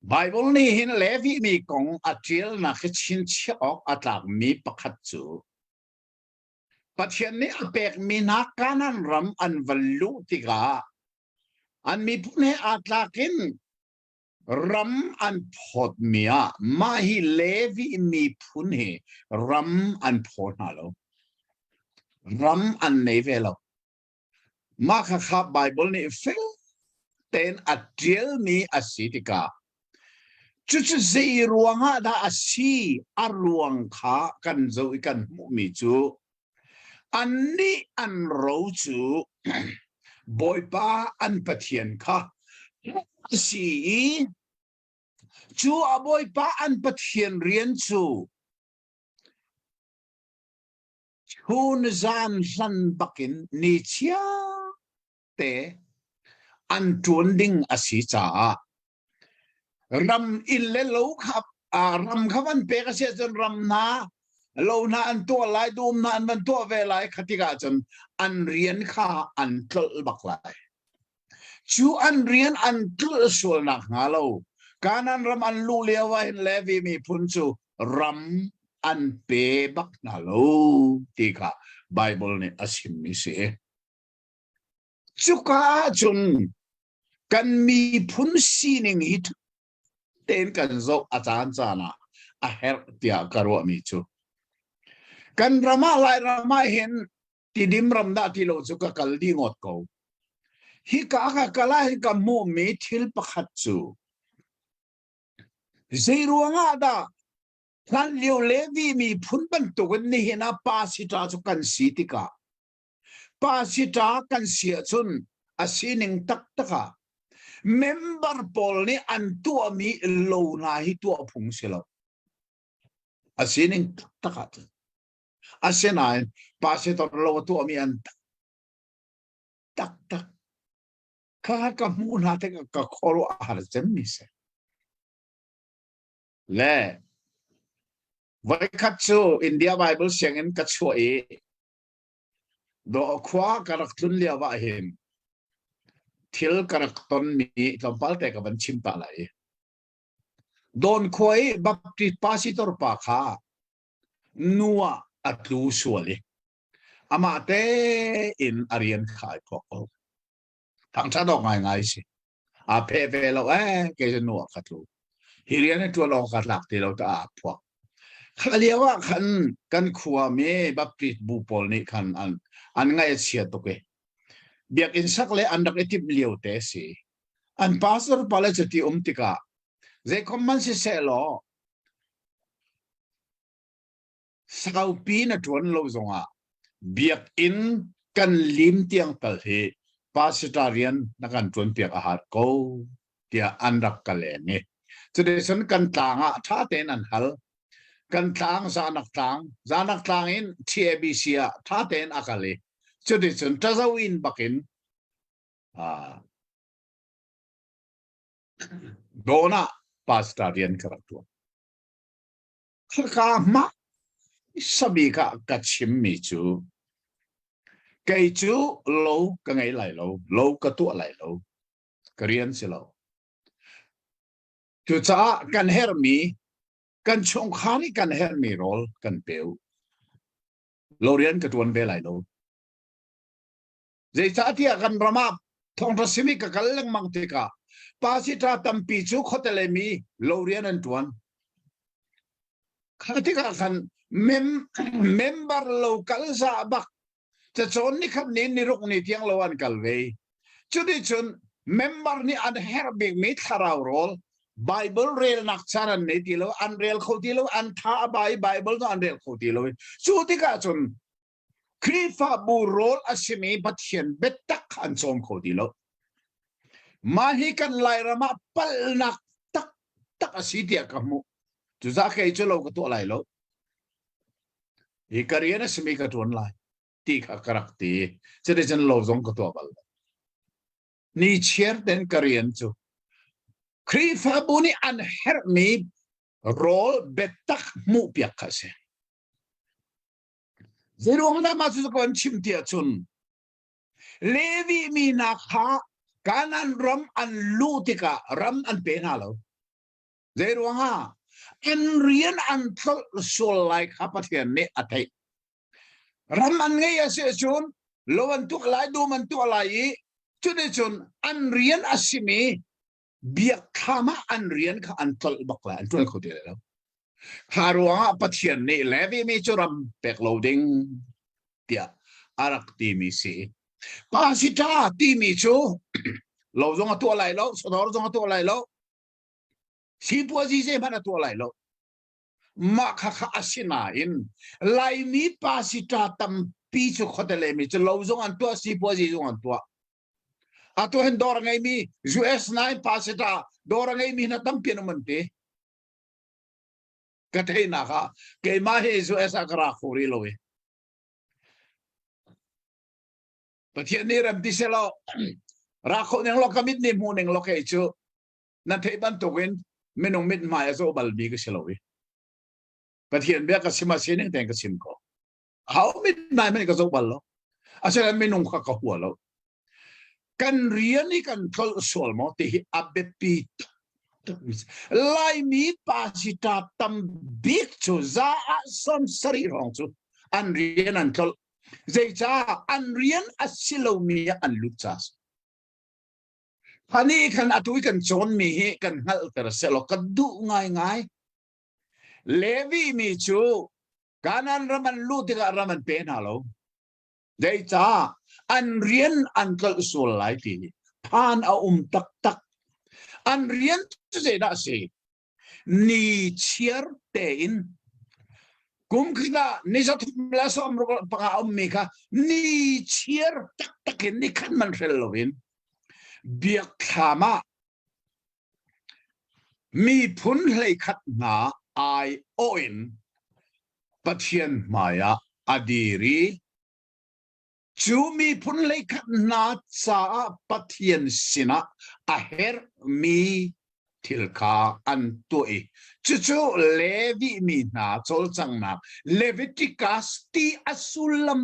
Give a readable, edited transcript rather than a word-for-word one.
Baibal nih hin Levi mi kong a ṭialnak hi chinchiah awk a tlakmi pakhat cu Pathian nih a pekmi hna Kanaan ram an va luh tikah an miphun he aa tlak in ram an phawtmi ah mah hi Levi miphun hi ram an phaw hna lo. Ram an nei ve lo. Mah khakha Baibal nih fel tein a ṭialmi a si tikah cucu zei ruangah dah a si a ruang kha kan zoh i kan hmuhmi cu annih an ro cu Bawipa an Pathian kha a si i cu a Bawipa an Pathian rian cu Chun zan hlan bakin ni chiate an ṭuan ding a si caah ram inn le lo kha ram kha van pek a si ahcun ram hna lo hna an tuah lai dum hna an van tuah ve lai kha tikah cun an rian kha an tlolh bak lai. Cu an rian an tlolh sual nakhnga lo Kanaan ram an luh lio ah hin Levi miphun cu ram an pe bak hna lo ti kha Baibal nih a chimmi si. Cuka ahcun kan miphun sining hi tein kan zoh a caan caan ah a herh tiah ka ruahmi cu kan ram ah Lairam ah hin Tidim ram dah ti lo cu ka kal dih ngawt ko. Hika ka kal ah hin ka hmuhmi thil pakhat cu zei ruangah dah hlan lio Levi miphun bantukin nihin ah pasita cu kan si tikah pasita kan si ahcun a sining taktak ah member pawl nih an tuahmi lo hna hi tuah phung si lo. A sining taktak ahcun. Asinain pastor lo a tuahmi an taktak. Kha ka hmuh hna tikah ka khuaruah a har cemmi si. Le voikhat cu India Bible sianginn ka chuah i khua ka rak tlun lio ah hin thil ka rak tonmi tlawmpal te ka van chim ta lai. Dawn khua i Baptist pastor pa kha nu ah a tlu sual i amah tein a rian kha ai phuak ko. Thangṭhat awk ngaingai si. Aa pheh ve lo ee kei cu nu ah ka tlu. Hi rian hi ṭuan awk ka tlak ti lo ta aa phuak. Kha lio ah khan kan khua mi Baptist bu pawl nih khan an an ngaih a chia tuk i biakinn sak le an rak i timh lio te si. An pastor pa le cuti um tikah zeikhom man siseh law Saupi na ṭuan lo zongah biakinn kan lim tiang tal hi pastor rian na kan ṭuanpiak a har ko tiah an rak ka leng i cuticun kan tlang ah ṭha tein an hal. Kan tlang Zanak tlang, Zanak tlang in TABC ah ṭha tein a kal i cuticun ṭazo in bakin Dawn ah pastor rian ka rak ṭuan. Khaka hma sabik ah ka chimmi cu kei cu lo ka ngei lai lo, lo ka tuah lai lo, ka rian si lo. Cucaah kan herhmi, kan chungkhar i kan herhmi rawl kan pe u. Lo rian ka ṭuan ve lai lo. Zeicahtiah kan ram ah thawngṭha simi ka kal lengmang tikah pasita tampi cu khuate mi lo rian an ṭuan. Kha tikah khan mem member lo kal zah bak cacawn ni khat ni ni ruk ni tiang lo an kal ve. Cuticun member nih an herh bikmi thlarau rawl Bible relnak caan an nei ti lo, an rel kho ti lo, an tha a ba i Bible cu an rel kho ti lo. Cu tikah cun Khrihfabu rawl a simi Pathian biatak kha an cawm kho ti lo. Mah hi kan Lairam ah palhnak taktak a si tiah ka hmuh. Cucaah kei cu lo ka tuah lai lo. Hi ka rian a simi ka ṭuan lai ti kha ka rak ti. Cuticun lo zong ka tuah bal lo. Ni chiar ten ka rian cu Khrihfabu nih an herhmi rawl biatak hmuhpiak kha a si. Zeiruang dah mah cu ka van chim ti ahcun Levi mi hna kha Kanaan ram an luh tikah ram an pe hna lo. Zei ruangah an rian an tlolh sual lai kha Pathian nih a theih. Ram an ngei a si ahcun lo an tuah lai, dum an tuah lai i cuticun an rian a simi biakthlam ah an rian kha an tlolh bak lai, an ṭuan kho ti lai lo. Kha ruangah Pathian nih Levi mi cu ram pek lo ding tiah a rak timi si. Pasita timi cu lo zong a tuah lai lo, sadawr zong a tuah lai lo, sipuazi zeihmanh a tuah lai lo. Mah kha kha a si nain Laimi pasita tampi cu khuate mi cu lo zong an tuah, sipuazi zong an tuah. Atu hin dawr a ngeimi US 9 pasita dawr a ngeimi hna tampi an um an ti. Ka theihnak ah keimah hi US ah ka ra kho rih lo i. Pathian nih rem ti selaw ra kho ning law ka mit nih hmu ning law kei cu na theih bantukin minung mit hmai a zoh balmi ka si lo i. Pathian bia ka chim a sining tein ka chim ko. Ho mit hmai hmanh ka zoh bal lo. Asinain minung kha ka hua lo. Kan rian i kan tlolh sual maw ti hi a biapi tuk. Laimi pasita tam bik cu za ah 70 hrawng cu an rian an tlolh. Zeicah an rian a si lomi ah an lut ca Hani khan atu i kan cawnmi hi kan hngalhter sehlaw ka duh ngaingai. Levi mi cu Kanaan ram an luh tikah ram an pe hna lo. Zeicah an rian an tlolh sual lai ti hi phan a um taktak. An rian cu zeidah a si? Ni chiar tein kum khat ah ni 365 a ummi kha ni chiar taktak in ni khat man hrel loin biakthlam ah Miphun 11 hna aiawh in Pathian hmaiah a dir i cu miphun 11 hna caah Pathian sinah a herhmi thil kha an tuah i cucu Levi mi hna cawlcanghnak Leviticus ti a sullam.